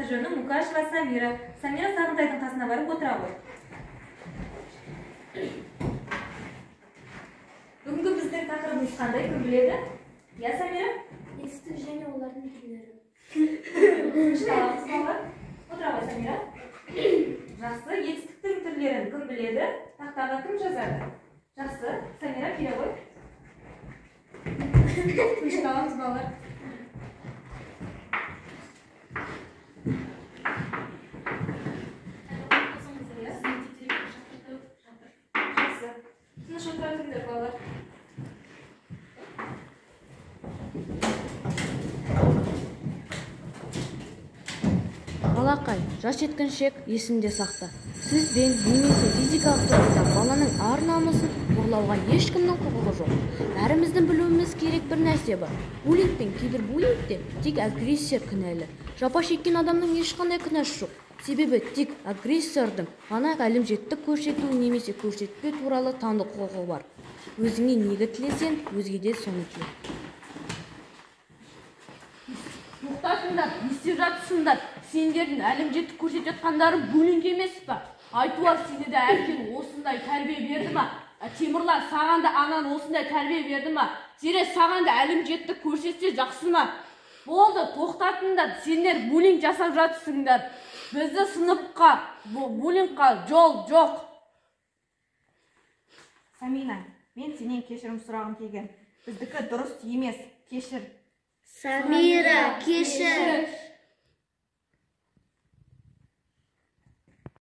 Аты-жөні Мукашева Самира. Самира Сағынтайдың қасына барып отыра ғой. Бүгінгі біздің тақырыбымыз қандай, кім біледі? Иә, Самира? Етістік және олардың түрлері. Тынышталамыз, балалар. Отыра ғой, Самира. Жақсы, етістіктің түрлерін кім біледі? Тақтаға кім жазады? Жақсы, Самира келе ғой. Тынышталамыз, балалар. Жақсы. Тыныш отыра тұрыңдар, балалар. Балақай, жас жеткіншек, есіңде сақта. Сөзбен немесе физикалық тұрғыда баланың ар-намысын қорлауға ешкімнің құқығы жоқ. Бәріміздің білуіміз керек бір нәрсе бар. Буллинг пен кибербуллингте тек агрессор кінәлі. Жапа шеккен адамның ешқандай кінәсі жоқ. Себебі тек агрессордың ғана әлімжеттік көрсету немесе көрсетпеу туралы таңдау құқығы бар. Өзіңе нені тілесең, өзге де соны тіле. Тоқтатыңдар, не істеп жатсыңдар? Сендердің әлімжеттік көрсетіп жатқандарың буллинг емес па? Айтуар, сені де әкең осындай тәрбие берді ма? Темірлан, саған да анаң осындай тәрбие берді ма? Зере, саған да әлімжеттік көрсетсе жақсы ма? Болды, тоқтатыңдар, сендер буллинг жасап жатсыңдар. Бізді сыныпқа, буллингқа жол жоқ. Самина, мен сенен кешірім сұрағым келген. Біздікі дұрыс емес, кешір. Самира, кешір.